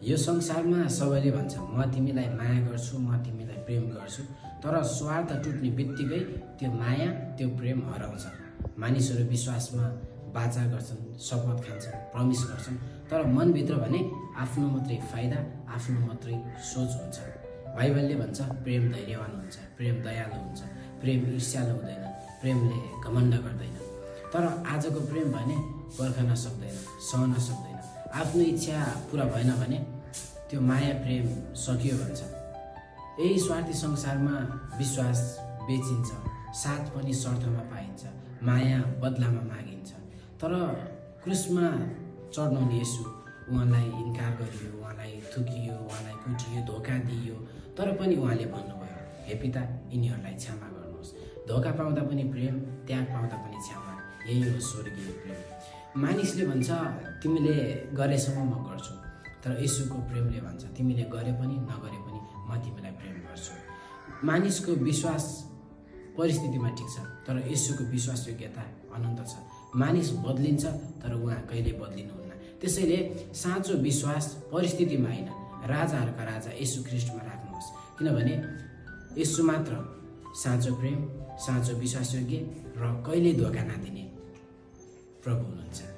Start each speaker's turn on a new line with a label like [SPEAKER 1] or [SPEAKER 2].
[SPEAKER 1] यो संसारमा सबैले भन्छ म तिमीलाई माया गर्छु, म तिमीलाई प्रेम गर्छु, तर स्वार्थ टुट्ने बित्तिकै त्यो माया, त्यो प्रेम हराउँछ। मानिसहरू विश्वासमा बाचा गर्छन्, शपथ खान्छन्, प्रमिस गर्छन्, तर मनभित्र भने आफ्नो मात्रै फाइदा, आफ्नो मात्रै सोच हुन्छ। बाइबलले भन्छ प्रेम धैर्यवान हुन्छ, प्रेम दयालु हुन्छ, प्रेम ईर्ष्यालु हुँदैन, प्रेमले घमण्ड गर्दैन। तर आजको प्रेम भने पर्खन सक्दैन, सहन सक्दैन। आफ्नो इच्छा पुरा भएन भने त्यो माया प्रेम सकियो भन्छ। यही स्वार्थी संसारमा विश्वास बेचिन्छ, साथ पनि शर्तमा पाइन्छ, माया बदलामा मागिन्छ। तर क्रुसमा चढ्नुहुने येशू, उहाँलाई इन्कार गरियो, उहाँलाई थुकियो, उहाँलाई कुटियो, धोका दिइयो, तर पनि उहाँले भन्नुभयो, हे पिता यिनीहरूलाई क्षमा गर्नुहोस्। धोका पाउँदा पनि प्रेम, त्याग पाउँदा पनि क्षमा, यही हो स्वर्गीय प्रेम। मानिसले भन्छ तिमीले गरेसम्म म गर्छु, तर येशूको प्रेमले भन्छ तिमीले गरे पनि नगरे पनि म तिमीलाई प्रेम गर्छु। मानिसको विश्वास परिस्थितिमा ठिक छ, तर येशूको विश्वास योग्यता अनन्त छ। मानिस बदलिन्छ, तर उहाँ कहिले बदलिनुहुन्न। त्यसैले साँचो विश्वास परिस्थितिमा होइन, राजाहरूका राजा येशू ख्रीष्टमा राख्नुहोस्, किनभने येशू मात्र साँचो प्रेम, साँचो विश्वासयोग्य र कहिले धोका नदिने प्रभु हुनुहुन्छ।